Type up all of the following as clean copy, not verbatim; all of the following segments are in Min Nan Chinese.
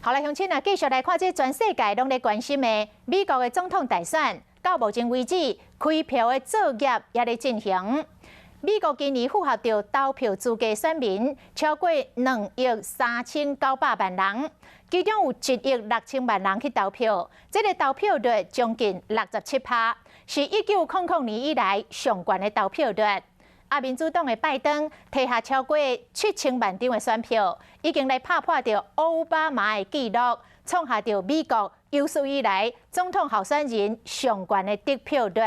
好來，鄉親啊，繼續來看這全世界攏咧關心的美國的總統大選，到目前為止，開票的作業也咧進行。美國今年符合著投票資格選民超過2億3900萬人，其中有1億6000萬人去投票，這個投票率將近67趴，是1900年以來上懸的投票率。啊，民主黨的拜登提下超過7000萬張的選票，已經來拍破著奧巴馬的紀錄，創下著美國有史以來總統候選人上懸的得票率。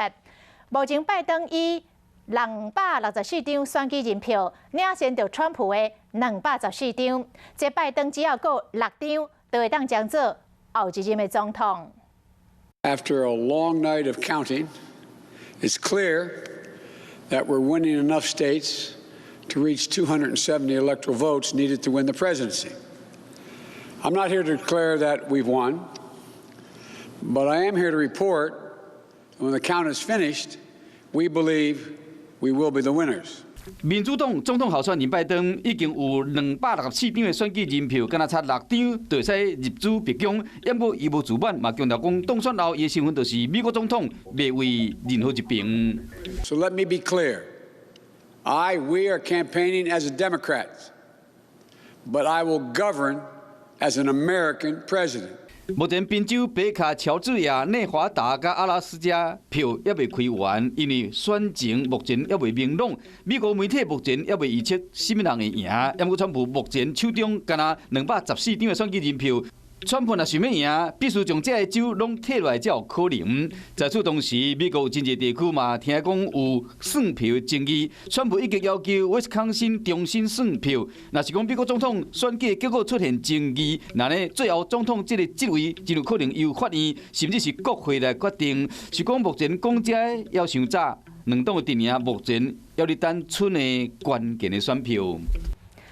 目前拜登以264張選舉人票領先著川普的214張，這拜登只要閣六張，就會當當做後一任的總統。 After a long night of counting, it's clear that we're winning enough states to reach 270 electoral votes needed to win the presidency. I'm not here to declare that we've won, but I am here to report when the count is finished, we believe we will be the winners. 民主黨總統候選人拜登已經有264張的選舉人票，敢若差六張就會使入主白宮。毋過伊無自滿，嘛強調講當選後，伊的身份就是美國總統，袂為任何一邊。 So let me be clear. We are campaigning as a Democrat, but I will govern as an American president. 目前賓州、北卡、喬治亞、內華達佮阿拉斯加票猶未開完，因為選情目前猶未明朗。美國媒體目前猶未預測啥物人會贏，毋過川普目前手中敢若214張的選舉人票。川普若想欲贏，必須將這个州攏提落來才有可能。在此同時，美國有真濟地區嘛聽講有算票爭議，川普已經要求威斯康星重新算票。若是講美國總統選舉結果出現爭議，那呢最後總統這個職位真有可能由法院甚至是國會來決定。是講目前講這猶傷早，兩黨的陣營目前猶佇等賰的關鍵的選票。